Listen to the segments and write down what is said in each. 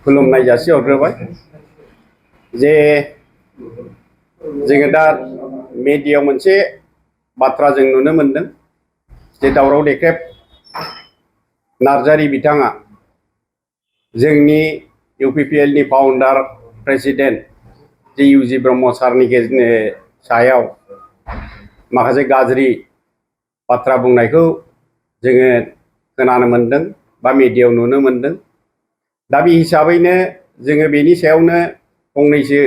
खुलुमनाय जासिहरग्रोबाय जे जोङो दा मिडियायाव मोनसे बाथ्रा जों नुनो मोनदों जे दावराव देख्रेब नार्जारी बिथाङा जोंनि UPPL नि फाउन्डार प्रेसिडेन्ट जे UG ब्रह्म सारनि सायाव माखासे गाज्रि बाथ्रा बुंनायखौ जोङो खोनानो मोनदों बा मिडियायाव नुनो मोनदों। दा बे हिसाबैनो जोङो बेनि सायावनो फंनैसो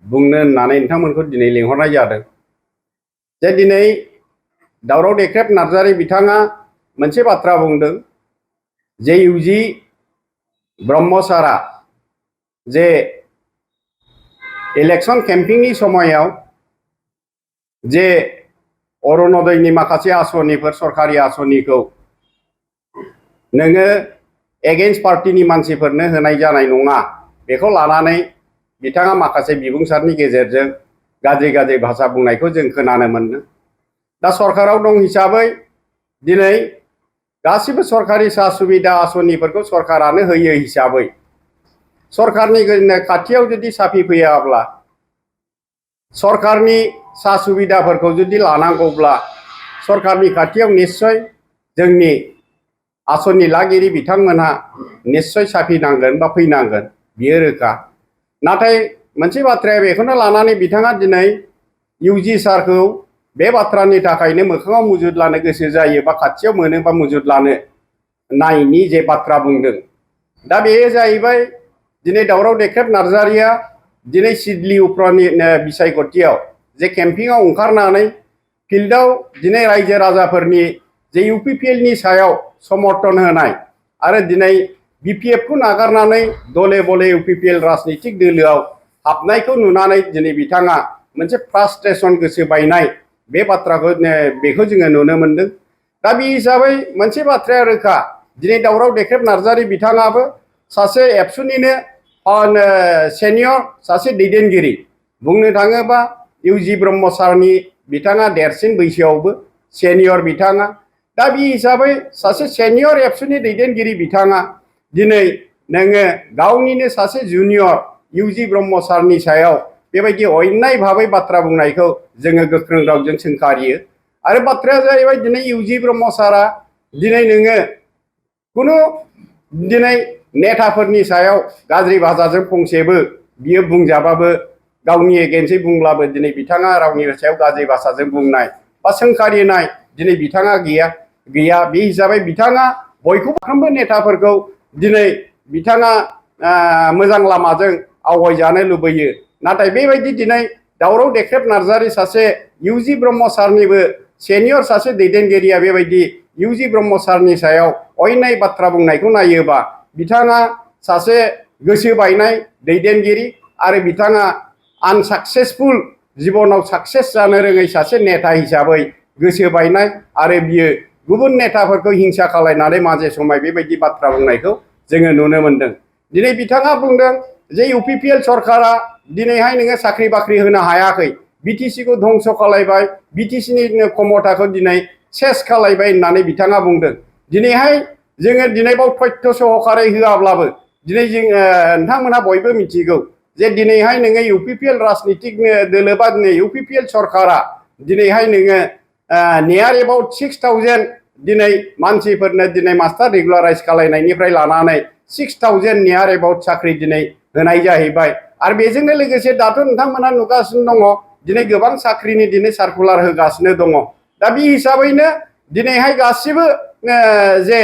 बुंनो होननानै नोंथांमोनखौ दिनै लिंहरनाय जादों। जे दिनै दावराव देख्रेब नार्जारी बिथाङा मोनसे बाथ्रा बुंदों जे UG ब्रह्म सारा जे इलेक्शन केम्पिंनि समायाव जे अरुणोदयनि माखासे आसनिफोर सरकारि आसनिखौ नोङो एगेन्स्ट पार्टीनि मानसिफोरनो होनाय जानाय नङा बेखौ लानानै बिथाङा माखासे बिबुंसारनि गेजेरजों गाज्रि भाषा बुंनायखौ जों खोनानो मोनदों। दा सरकाराव दं हिसाबै दिनै गासिबो सरकारि सा सुबिदा आसनिफोरखौ सरकारानो होयो हिसाबै सरकारनि खाथियाव जुदि साफि फैयाब्ला सरकारनि सा सुबिदाफोरखौ जुदि लानांगौब्ला सरकारनि खाथियाव निश्चय जोंनि आसनि लागिरि बिथांमोनहा निश्चय साफिनांगोन बा फैनांगोन बियो रोखा। नाथाय मोनसे बाथ्राया बेखौनो लानानै बिथाङा दिनै UG सारखौ बे बाथ्रानि थाखायनो मोखाङाव मुजुद लानो गोसो जायो बा खाथियाव मोनो बा मुजुद लानो नायनि जे बाथ्रा बुंदों। दा बेयो जाहैबाय दिनै दावराव देख्रेब नार्जारिया दिनै सिडली उफ्रानि बिसायख'थियाव जे केम्पिंआव ओंखारनानै फिल्डआव दिनै रायजो राजाफोरनि जे UPPL नि सायाव समर्थन होनाय आरो दिनै BPF खौ नागारनानै दले बले UPPL राजनितिक दोलोआव हाबनायखौ नुनानै दिनै बिथाङा मोनसे फ्रास्ट्रेसन गोसो बायनाय बे बाथ्राखौ बेखौ जोङो नुनो मोनदों। दा बे हिसाबै मोनसे बाथ्राया रोखा दिनै दावराव देख्रेब नार्जारी बिथाङाबो सासे एबसुनिनो सेनियर सासे दैदेनगिरि बुंनो थाङोबा UG ब्रह्म सारनि बिथाङा देरसिन बैसोआवबो सेनियर बिथाङा। दा बे हिसाबै सासे सेनियर एबसुनि दैदेनगिरि बिथाङा दिनै नोङो गावनिनो सासे जुनियर UG ब्रह्म सारनि सायाव बेबायदि अन्याय भाबै बाथ्रा बुंनायखौ जोङो गोख्रों रावजों सोंखारियो। आरो बाथ्राया जाहैबाय दिनै UG ब्रह्म सारा दिनै नोङो कुनु दिनै नेताफोरनि सायाव गाज्रि भाषाजों फंसेबो बियो बुंजाबाबो गावनि एगेन्स्टै बुंब्लाबो दिनै बिथाङा रावनि सायाव गाज्रि भाषाजों बुंनाय बा सोंखारिनाय दिनै बिथाङा गैया। बे हिसाबै बिथाङा बयखौबो नेताफोरखौ दिनै बिथाङा मोजां लामाजों आवगायजानो लुबैयो। नाथाय बेबायदि दिनै दावराव देख्रेब नार्जारी सासे UG ब्रह्म सारनिबो सेनियर सासे दैदेनगिरिया बेबायदि UG ब्रह्म सारनि सायाव अन्याय बाथ्रा बुंनायखौ नायोबा बिथाङा सासे गोसो बायनाय दैदेनगिरि आरो बिथाङा आनसाक्सेसफुल जिबनाव साक्सेस जानो रोङै सासे नेता हिसाबै गोसो बायनाय आरो बियो गुबुन नेताफोरखौ हिंसा खालायनानै माजे समाय बेबायदि बाथ्रा बुंनायखौ जोङो नुनो मोनदों। दिनै बिथाङा बुंदों जे UPPL सरकारा दिनैहाय नोङो साख्रि बाख्रि होनो हायाखै BTC खौ धंस खालायबाय BTC नि क्षमताखौ दिनै सेस खालायबाय होननानै बिथाङा बुंदों। दिनैहाय जोङो दिनै बाव तथ्य सहकारै होआब्लाबो दिनै जों नोंथांमोनहा बयबो मिथिगौ जे दिनैहाय नोङो UPPL राजनितिक दोलो बा UPPL सरकारा दिनैहाय नोङो नियार एबाउट 6000 दिनै मानसिफोरनो दिनै मास्टार रेगुलाराइज खालायनायनिफ्राय लानानै 6000 नियार एबाउट साख्रि दिनै होनाय जाहैबाय। आरो बेजोंनो लोगोसे दाथ' नोंथांमोनहा नुगासिनो दङ दिनै गोबां साख्रिनि दिनै सार्कुलार होगासिनो दङ। दा बे हिसाबैनो दिनैहाय गासिबो जे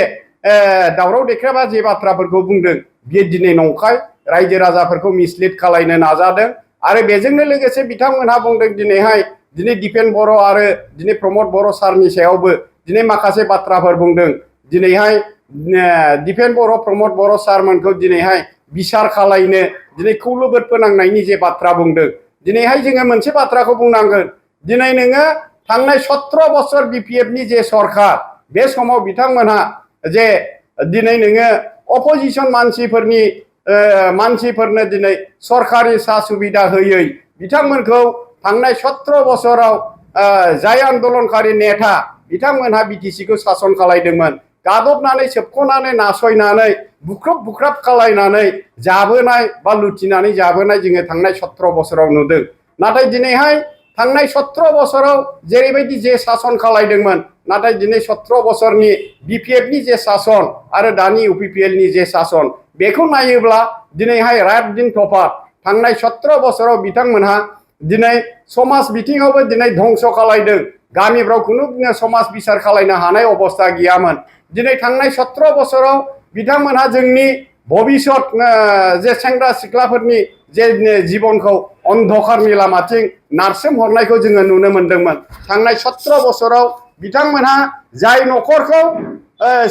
दावराव देख्रेबा जे बाथ्राफोरखौ बुंदों बियो दिनै नंखाय रायजो राजाफोरखौ मिसलिड खालायनो नाजादों। आरो बेजोंनो लोगोसे बिथांमोनहा बुंदों दिनैहाय दिनै दिपेन बर' आरो दिनै प्रमद बर' सारनि सायावबो दिनै माखासे बाथ्राफोर बुंदों। दिनैहाय दिपेन बर' प्रमद बर' सारमोनखौ दिनैहाय बिसार खालायनो दिनै खौलोबोद फोनांनायनि जे बाथ्रा बुंदों। दिनैहाय जोङो मोनसे बाथ्राखौ बुंनांगोन दिनै नोङो थांनाय 17 बोसोर BPF नि जे सरकार बे समाव बिथांमोनहा जे दिनै नोङो अपोजिसन मानसिफोरनो दिनै सरकारि सा सुबिदा होयै बिथांमोनखौ थांनाय 17 बोसोराव जाय आन्दोलनकारि नेता बिथांमोनहा BTC खौ सासन खालायदोंमोन गादबनानै सोबख'नानै नासयनानै बुख्रब खालायनानै जाबोनाय बा लुथिनानै जाबोनाय जोङो थांनाय 17 बोसोराव नुदों। नाथाय दिनैहाय थांनाय 17 बोसोराव जेरैबायदि जे सासन खालायदोंमोन नाथाय दिनै 17 बोसोरनि बिपिएफनि जे सासन आरो दानि इउपिपिएलनि जे सासन बेखौ नायोब्ला दिनैहाय रात दिन तफात थांनाय 17 बोसोराव बिथांमोनहा दिनै समाज बिथिङावबो दिनै धंस खालायदों। गामिफ्राव खुनु समाज बिसार खालायनो हानाय अबस्था गैयामोन। दिनै थांनाय 17 बोसोराव बिथांमोनहा जोंनि भबिष्यत जे सेंग्रा सिख्लाफोरनि जे जीबनखौ अन्धकारनि लामाथिं नारसोम हरनायखौ जोङो नुनो मोनदोंमोन। थांनाय 17 बोसोराव बिथांमोनहा जाय न'खरखौ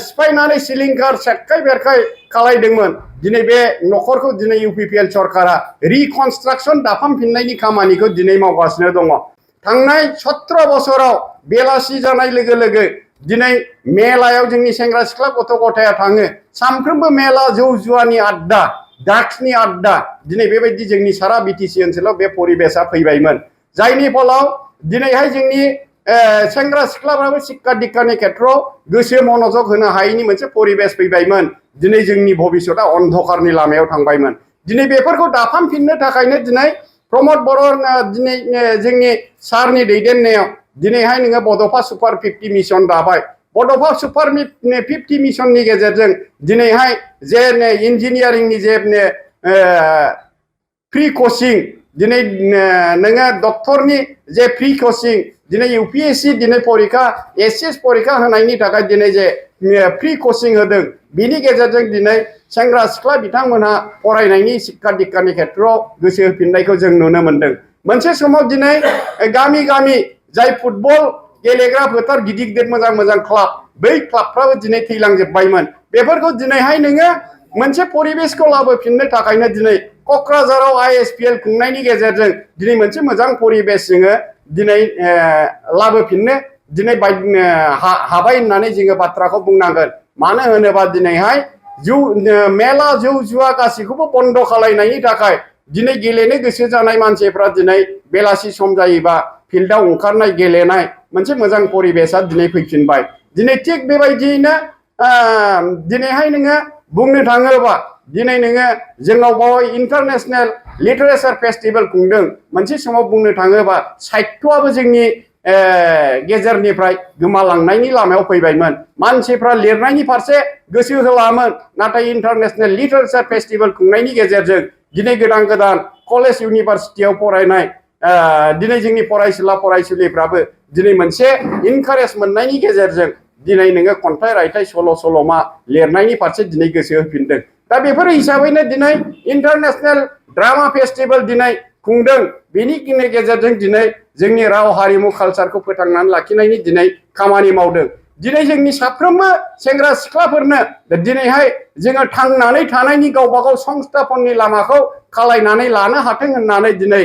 सिफायनानै सिलिंखार सेरखाय बेरखाय खालायदोंमोन दिनै बे न'खरखौ दिनै इउपिपिएल सरकारा रिकनस्ट्राक्सन दाफामफिननायनि खामानिखौ दिनै मावगासिनो दङ। थांनाय 17 बोसोराव बेलासि जानाय लोगो लोगो दिनै मेलायाव जोंनि सेंग्रा सिख्ला गथ' गथाया थाङो। सानफ्रोमबो मेला जौ जुवानि आड्डा ड्राग्सनि आड्डा दिनै बेबायदि जोंनि सारा बिटिसि ओनसोलाव बे परिबेसा फैबायमोन। जायनि फलाव दिनैहाय जोंनि सेंग्रा सिख्लाफ्राबो शिक्षा दीक्षानि खेथ्रआव गोसो मनोजग होनो हायैनि मोनसे परिबेस फैबायमोन। दिनै जोंनि भबिष्यता अन्धकारनि लामायाव थांबायमोन। दिनै बेफोरखौ दाफामफिननो थाखायनो दिनै प्रमद बर' दिनै जोंनि सारनि दैदेननायाव दिनैहाय नोङो बड'फा सुपार 50 मिशन दाबाय। बड'फा सुपार 50 मिशननि गेजेरजों दिनैहाय जे इन्जिनियारिंनि जे फ्रि कचिं दिनै नोङो डक्टरनि जे फ्रि कचिं दिनै इउपिएससि दिनै परिखा एसएस परिखा होनायनि थाखाय दिनै जे फ्रि कचिं होदों बिनि गेजेरजों दिनै सेंग्रा सिख्ला बिथांमोनहा फरायनायनि शिक्षा दीक्षानि खेथ्रआव गोसो होफिननायखौ जों नुनो मोनदों। मोनसे समाव दिनै गामि गामि जाय फुटबल गेलेग्रा फोथार गिदिर गिदिर मोजां क्लाब बै क्लाबफ्राबो दिनै थैलांजोबबायमोन। बेफोरखौ दिनैहाय नोङो मोनसे परिबेसखौ लाबोफिननो थाखायनो दिनै क'क्राझाराव आइएसपिएल खुंनायनि गेजेरजों दिनै मोनसे मोजां परिबेस जोङो दिनै लाबोफिननो दिनै हाबाय होननानै जोङो बाथ्राखौ बुंनांगोन। मानो होनोबा दिनैहाय मेला जौ जुवा गासैखौबो बन्द खालायनायनि थाखाय दिनै गेलेनो गोसो जानाय मानसिफ्रा दिनै बेलासि सम जायोबा फिल्डआव ओंखारनाय गेलेनाय मोनसे मोजां परिबेसा दिनै फैफिनबाय। दिनै थिग बेबायदियैनो दिनैहाय नोङो बुंनो थाङोबा दिनै नोङो जोंनाव बावै इन्टारनेशनेल लिटारेचार फेस्टिभेल खुंदों। मोनसे समाव बुंनो थाङोबा साहित्यआबो जोंनि गेजेरनिफ्राय गोमालांनायनि लामायाव फैबायमोन। मानसिफ्रा लिरनायनि फारसे गोसो होलामोन। नाथाय इन्टारनेशनेल लिटारेचार फेस्टिभेल खुंनायनि गेजेरजों दिनै गोदान कलेज इउनिभारसिटियाव फरायनाय दिनै जोंनि फरायसुला फरायसुलिफ्राबो दिनै मोनसे इनकारेज मोननायनि गेजेरजों दिनै नोङो खन्थाइ रायथाइ सल'मा लिरनायनि फारसे दिनै गोसो होफिनदों। दा बेफोर हिसाबैनो दिनै इन्टारनेशनेल ड्रामा फेस्टिभेल दिनै खुंदों। बेनि गेजेरजों दिनै जोंनि राव हारिमु कालचारखौ फोथांनानै लाखिनायनि दिनै खामानि मावदों। दिनै जोंनि साफ्रोमबो सेंग्रा सिख्लाफोरनो दिनैहाय जोङो थांनानै थानायनि गावबा गाव संस्थापननि लामाखौ खालायनानै लानो हाथों होननानै दिनै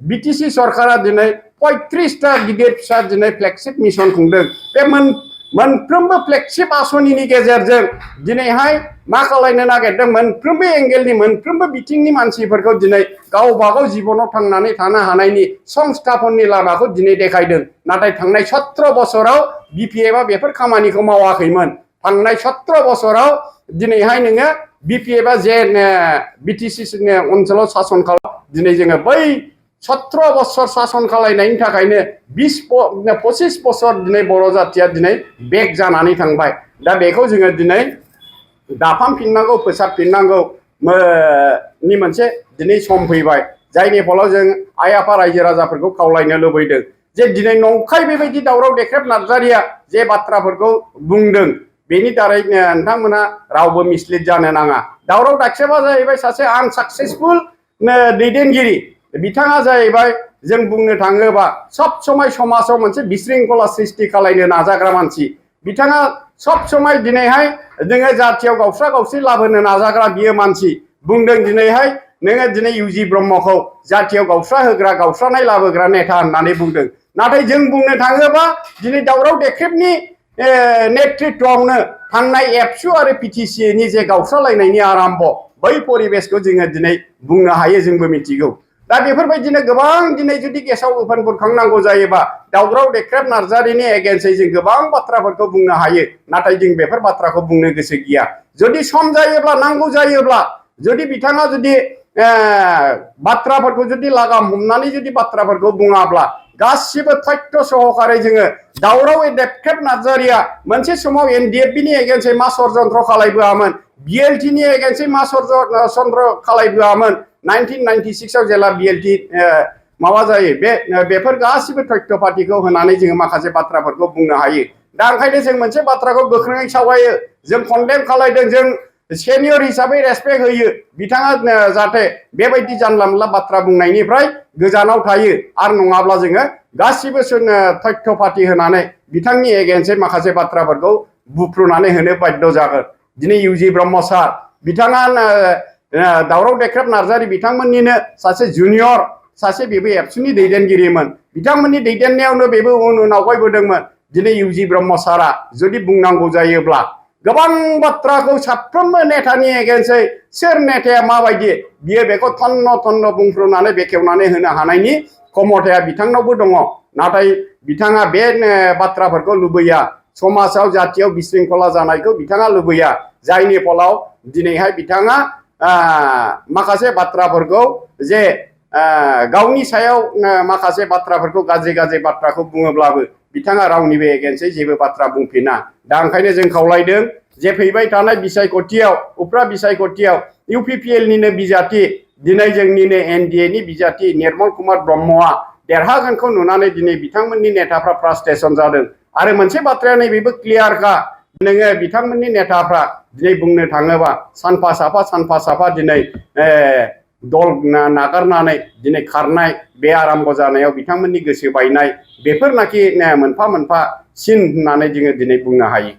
बिटिसि सरकारा दिनै 35टा गिदिर फिसा दिनै फ्लेगशिप मिशन खुंदों। बे मोनफ्रोमबो फ्लेगशिप आसनिनि गेजेरजों दिनैहाय मा खालायनो नागिरदों मोनफ्रोमबो एंगेलनि मोनफ्रोमबो बिथिंनि मानसिफोरखौ दिनै गावबा गाव जिबनाव थांनानै थानो हानायनि संस्थापननि लामाखौ दिनै देखायदों। नाथाय थांनाय 17 बोसोराव बिपिएफआ बेफोर खामानिखौ मावाखैमोन। थांनाय 17 बोसोराव दिनैहाय नोङो बिपिएफआ जे बिटिसि ओनसोलाव सासन खालाम दिनै जोङो बै 17 बोसोर सासन खालायनायनि थाखायनो 25 बोसोर दिनै बर' जाथिया दिनै बेक जानानै थांबाय। दा बेखौ जोङो दिनै दाफामफिननांगौ फोसाबफिननांगौ नि मोनसे दिनै सम फैबाय। जायनि फलाव जों आइ आफा रायजो राजाफोरखौ खावलायनो लुबैदों जे दिनै नंखाय बेबायदि दावराव देख्रेब नार्जारिया जे बाथ्राफोरखौ बुंदों बेनि दारै नोंथांमोना रावबो मिसलिड जानो नाङा। दावराव दाख्रेबा जाहैबाय सासे आनसाक्सेसफुल दैदेनगिरि। बिथाङा जाहैबाय जों बुंनो थाङोबा सब समाय समाजाव मोनसे बिशृंखला सृष्टि खालायनो नाजाग्रा मानसि। बिथाङा सब समाय दिनैहाय नोङो जाथियाव गावस्रा गावस्रि लाबोनो नाजाग्रा बियो मानसि। बुंदों दिनैहाय नोङो दिनै इउजि ब्रह्मखौ जाथियाव गावस्रा होग्रा गावस्रानाय लाबोग्रा नेता होननानै बुंदों। नाथाय जों बुंनो थाङोबा दिनै दावराव देख्रेबनि नेतृत्वआवनो थांनाय एबसु आरो पिटिसिनि जे गावस्रालायनायनि आराम्भ बै परिबेसखौ जोङो दिनै बुंनो हायो जोंबो मिथिगौ। दा बेफोरबायदिनो गोबां दिनै जुदि गेसाव गोफोन बुरखांनांगौ जायोबा दावराव देख्रेब नार्जारिनि एगेन्स्टै जों गोबां बाथ्राफोरखौ बुंनो हायो नाथाय जों बेफोर बाथ्राखौ बुंनो गोसो गैया जुदि सम जायोब्ला नांगौ जायोब्ला जुदि बिथाङा जुदि बाथ्राफोरखौ जुदि लागाम हमनानै जुदि बाथ्राफोरखौ बुङाब्ला गासिबो तथ्य सहकारै जोङो दावराव देख्रेब नार्जारिया मोनसे समाव NDFB नि एगेन्स्टै मा षड्यन्त्र खालायबोआमोन BLT नि एगेन्स्टै मा षड्यन्त्र खालायबोआमोन 1996 आव जेला BLT माबा जायो बेफोर गासिबो तथ्य पातिखौ होनानै जोङो माखासे बाथ्राफोरखौ बुंनो हायो दा ओंखायनो जों मोनसे बाथ्राखौ गोख्रोङै सावरायो जों कन्डेम खालायदों जों सेनियर हिसाबै रेसपेक्ट होयो बिथाङा जाहाथे बेबायदि जानला मोनला बाथ्रा बुंनायनिफ्राय गोजानाव थायो आरो नङाब्ला जोङो गासिबो तथ्य पाति होनानै बिथांनि एगेन्स्टै माखासे बाथ्राफोरखौ बुफ्रुनानै होनो बाध्य जागोन दिनै UG ब्रह्म सार बिथाङा दावराव देख्रेब नार्जारि बिथांमोननिनो सासे जुनियर सासे बेबो एबसुनि दैदेनगिरिमोन बिथांमोननि दैदेननायावनो बेबो उन आवगायबोदोंमोन दिनै UG ब्रह्म सारा जुदि बुंनांगौ जायोब्ला गोबां बाथ्राखौ साफ्रोमबो नेतानि एगेन्स्टै सोर नेताया माबायदि बियो बेखौ थन्न थन्न बुंफ्रुनानै बेखेवनानै होनो हानायनि क्षमताया बिथांनावबो दङ नाथाय बिथाङा बे बाथ्राफोरखौ लुबैया समाजाव जातियाव बिशृंखला जानायखौ बिथाङा लुबैया जायनि फलाव दिनैहाय बिथाङा माखासे बाथ्राफोरखौ जे गावनि सायाव माखासे बाथ्राफोरखौ गाज्रि गाज्रि बाथ्राखौ बुङोब्लाबो बिथाङा रावनिबो एगेन्स्टै जेबो बाथ्रा बुंफिना दा ओंखायनो जों खावलायदों जे फैबाय थानाय बिसायख'थियाव उफ्रा बिसायख'थियाव UPPL निनो बिजाथि दिनै जोंनिनो NDA नि बिजाथि निर्मल कुमार ब्रह्मआ देरहागोनखौ नुनानै दिनै बिथांमोननि नेताफ्रा फ्रास्ट्रेसन जादों आरो मोनसे बाथ्राया नैबेबो क्लियारखा नोङो बिथांमोननि नेताफ्रा दिनै बुंनो थाङोबा सानफा साफा दिनै दल नागारनानै दिनै खारनाय बे आराम्भ जानायाव बिथांमोननि गोसो बायनाय बेफोरनाखि मोनफा मोनफा सिन होननानै जोङो दिनै बुंनो हायो।